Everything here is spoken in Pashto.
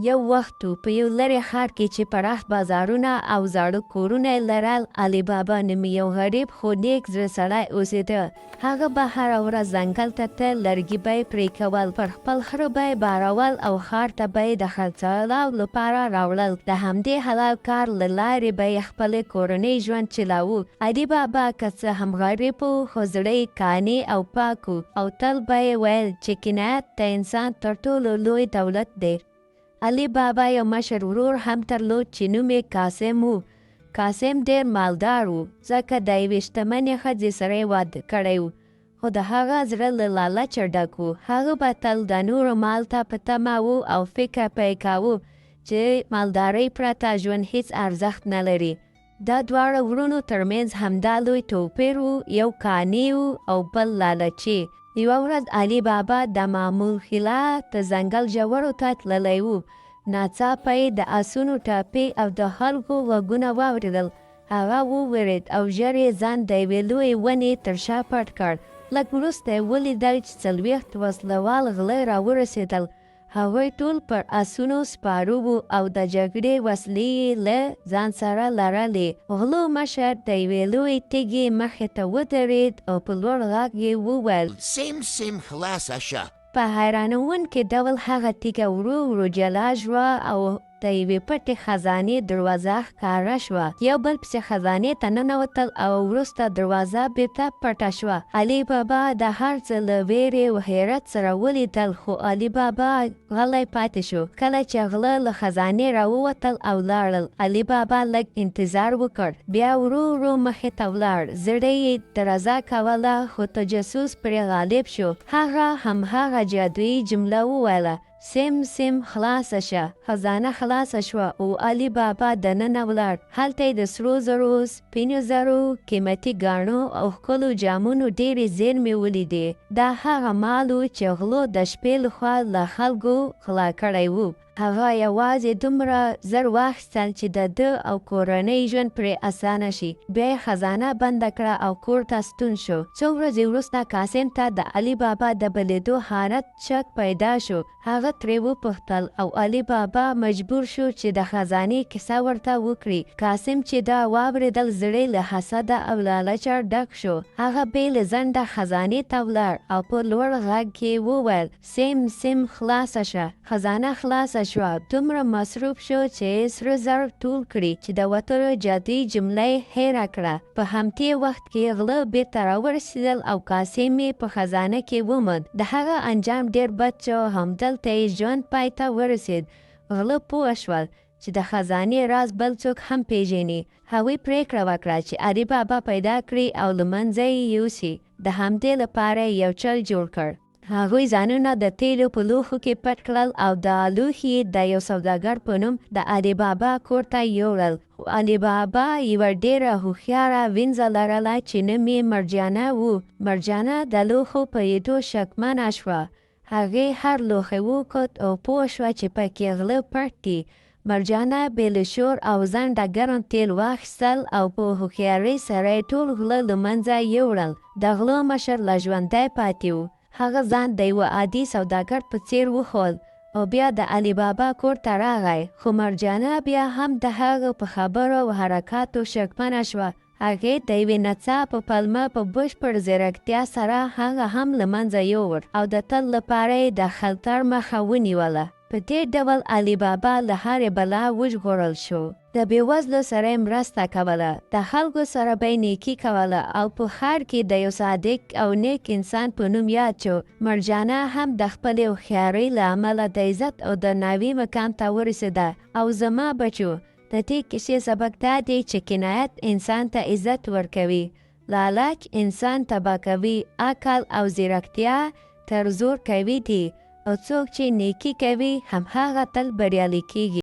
یو وخت و، په یو لرې ښار کې چې پراخ بازارونه او زاړه کورونه یې لرل، علي بابا نومي یو غریب خو نېک زړه سړی اوسېده. هغه به هره ورځ ځنګل ته ته، لرګي به یې پرې کول، پر خپل خره به یې بارول او ښار ته به یې د خرڅلاو لپاره راوړل. د همدې حلال کار له لارې به یې خپلې کورنۍ ژوند چلاوه. علي بابا که څه هم غریب و، خو زړه یې قانع او پاک و او تل به یې ویل چې قناعت د انسان تر ټولو لوی دولت دی. علي بابا یو مشر ورور هم درلود چې نوم یې قاسم و. قاسم ډېر مالدار و، ځکه د یوې شتمنې ښځې سره یې واده کړی و، خو د هغه زړه له لالچه ډک و. هغه به تل د نورو مال ته په تمه و او فکر به یې کاوه چې مالدارۍ پرته ژوند هېڅ ارزښت نه لري. د دواړو وروڼو ترمنځ همدا لوی توپیر و، یو قانع و او بل لالچي. یوه ورځ علي بابا د معمول خلاف د ځنګل ژورو ته تللی و. ناڅاپه یې د اسونو ټاپې او د خلکو غږونه واورېدل. هغه ووېرېد او ژر یې ځان د یوې لویې ونې تر شا پټ کړ. لږ وروسته یې ولیدل چې 40 وسله وال غله راورسېدل. هغوی ټول پر اسونو سپاره وو او د جګړې وسلې یې له ځان سره لرلې. غلو مشر د یوې لویې تیږې مخې ته ودرېد او په لوړ غږ یې وویل. سم سم خلاصه شه! په حیرانوونکي ډول هغه تیږه ورو ورو جلا شوه او د یوې پټې خزانې دروازه ښکاره شوه. یو بل پسې خزانې ته ننوتل او وروسته دروازه بیرته پټه شوه. علي بابا دا هر څه له ویرې او حیرت سره ولیدل، خو علي بابا غلی پاتې شو. کله چې غله له خزانې راووتل او لاړل، علي بابا لږ انتظار وکړ، بیا ورو ورو مخې ته ولاړ. زړه یې درزا کوله، خو تجسس پرې غالب شو. هغه همهغه جادويي جمله وویله. سم سم خلاصه شه. خزانه خلاصه شوه او علي بابا دننه ولاړ. هلته یې د سرو زرو، سپینو زرو، قیمتي ګاڼو او ښکلو جامونو ډېرې زېرمې ولیدې. دا هغه مال و چې غلو د شپې له خوا له خلکو غلا کړی و. هغه یوازې دومره زر واخیستل چې د ده او کورنۍ ژوند پرې اسانه شي. بیا یې خزانه بنده کړه او کور ته ستون شو. څو ورځې وروسته قاسم ته د علي بابا د بلېدو حالت شک پیدا شو، هغه ترې وپوښتل او علي بابا مجبور شو چې د خزانې کیسه ورته وکړي. قاسم چې دا واورېدل زړه یې له حسده او لالچه ډک شو. هغه بې له ځنډه خزانې ته ولاړ او په لوړ غږ یې وویل، سم سم خلاصه شه. خزانه خلاصه شوه، دومره مصروف شو چې سره زر ټول کړي چې د وتلو جادويي جمله یې هېره کړه. په همدې وخت کې غله بېرته راورسېدل او قاسم یې په خزانه کې وموند. د هغه انجام ډېر بد شو، همدلته یې ژوند پای ته ورسېد. غله پوه شول چې د خزانې راز بل څوک هم پېژني. هغوی پرېکړه وکړه چې علي بابا پیدا کړي او له منځه یې یوسي. د همدې لپاره یې یو چل جوړ کړ. هغوی ځانونه د تېلو په لوښو کې پټ کړل او دا لوښي یې د یو سوداګر په نوم د علي بابا کور ته یوړل. خو علي بابا یوه ډېره هوښیاره وینځه لرله چې نوم یې مرجانه و. مرجانه د لوښو په لیدو شکمنه شوه. هغې هر لوښی وکوت او پوه شوه چې پکې غله پټ دي. مرجانه بې له شور او ځنډه ګرم تېل واخیستل او په هوښیارۍ سره یې ټول غله له منځه یوړل. د غلو مشر لا ژوندی پاتې و. هغه ځان د یوه عادي سوداګر په څېر وښود او بیا د علي بابا کور ته راغی. خو مرجانه بیا هم د هغه په خبرو او حرکاتو شکمنه شوه. هغې د یوې نڅا په پلمه په بشپړ ځیرکتیا سره هغه هم له منځه یووړ او د تل لپاره یې د خطر مخه ونیوله. په دې ډول علي بابا له هرې بلا وژغورل شو. د بېوزلو سره یې مرسته کوله، د خلکو سره به یې نیکي کوله او په ښار کې د یو صادق او نیک انسان په نوم یاد شو. مرجانه هم د خپلې هوښیارۍ له امله د عزت او درناوي مقام ته ورسېده او زما بچو! د دې کیسې سبق دا دی چې قناعت انسان ته عزت ورکوي، لالچ انسان تباه کوي، عقل او ځیرکتیا تر زور قوي دي او څوک چې نیکي کوي همهغه تل بریالی کیږي.